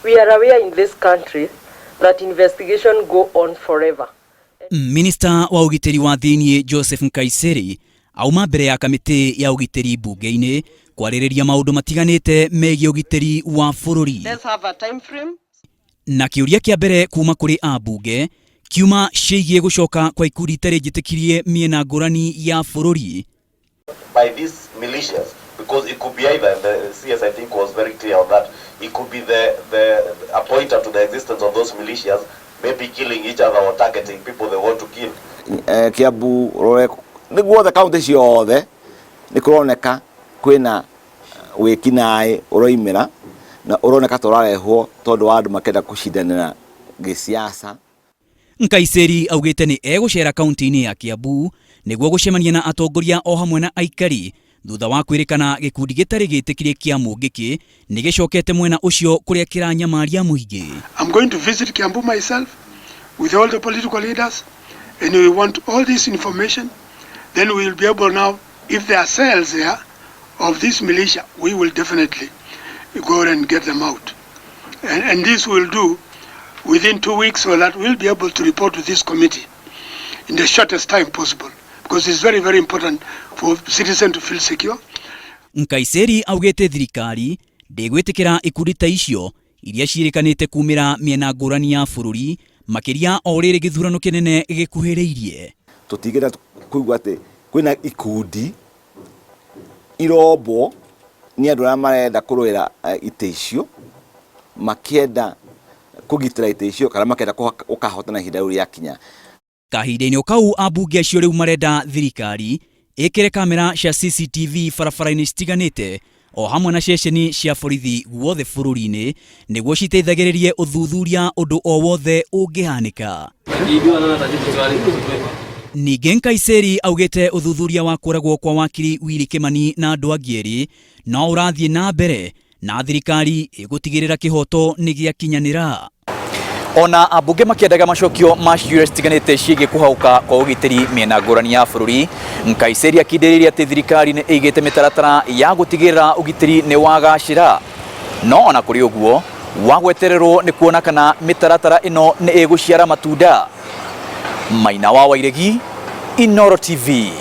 We are aware in this country that investigation go on forever. Minista wa ũgitĩri wa thĩinĩ Joseph Nkaissery auma mbere ya kamĩtĩ ya ũgitĩri mbunge-inĩ kwarĩrĩria maũndũ matiganĩte megiĩ ũgitĩri wa bũrũri. Let's have a time frame. Na kĩũria kĩa mbere kuma kũrĩ ambunge kiuma ciĩgiĩ gũcoka kwa ikundi itarĩ njĩtĩkirie mĩena ngũrani ya bũrũri. By these militias, because it could be either, and the CS, I think, was very clear on that, it could be the a pointer to the existence of those militias, maybe killing each other or targeting people they want to kill. Kiambu rore nĩ guothe kaunti ciothe nĩ kũroneka kwĩna wĩkinaĩ ũroimĩra na ũroneka ta ũrarehwo tondũ wa andũ makĩenda kũcindanĩra gĩsiasa. Nkaissery augĩte nĩ egũcera kaunti-inĩ ya Kiambu nĩguo gũcemania na atongoria o hamwe na aikari thutha wa kwĩrĩkana gĩkundi gĩtarĩ gĩtĩkirie kĩa Mũngĩkĩ nĩ gĩcokete mwena ũcio kũrĩa kĩranyamaria mũingĩ. I'm going to visit Kiambu myself with all the political leaders, and we want all this information. Then we will be able now, if there are cells there of this militia, we will definitely go and get them out. And this we'll do within 2 weeks so that we'll be able to report to this committee in the shortest time possible, because it's very, very important for citizens to feel secure. Nkaissery augĩte thirikari ndĩgwĩtĩkĩra ikundi ta icio iria ciĩrĩkanĩte kumĩra mĩena ngũrani ya bũrũri, makĩria o rĩrĩ gĩthurano kĩnene gĩkuhĩrĩirie. Tũtingĩenda kũigua atĩ kwĩna ikundi irombwo nĩ andũ arĩa marenda kũrũĩra itĩ icio, makĩenda kũgitĩra itĩ icio kana makĩenda gũkahotana ihinda rĩu rĩakinya. Kahinda-inĩ o kau, ambunge acio rĩu marenda thirikari ĩkĩre kamera cia CCTV barabara-inĩ citiganĩte o hamwe na ceceni cia borithi guothe bũrũri-inĩ nĩguo citeithagĩrĩrie ũthuthuria ũndũ o wothe ũngĩhanĩka. Ningĩ Nkaissery augĩte ũthuthuria wa kũragwo kwa wakiri Willy Kimani na andũ angĩ erĩ no ũrathiĩ na mbere na thirikari ĩgũtigĩrĩra kĩhoto nĩ gĩakinyanĩra. Ona ambunge makĩendaga macokio ma ciũria citiganĩte ciĩgiĩ kũhaũka kwa ũgitĩri mĩena ngũrani ya bũrũri, Nkaissery akindĩrĩirie atĩ thirikari nĩ ĩigĩte mĩtaratara ya gũtigĩrĩra ũgitĩri nĩ wagacĩra. No ona kũrĩ ũguo, wagwetererwo nĩ kuona kana mĩtaratara ĩno nĩ ĩgũciara matunda. Maina wa Wairegi, Inooro TV.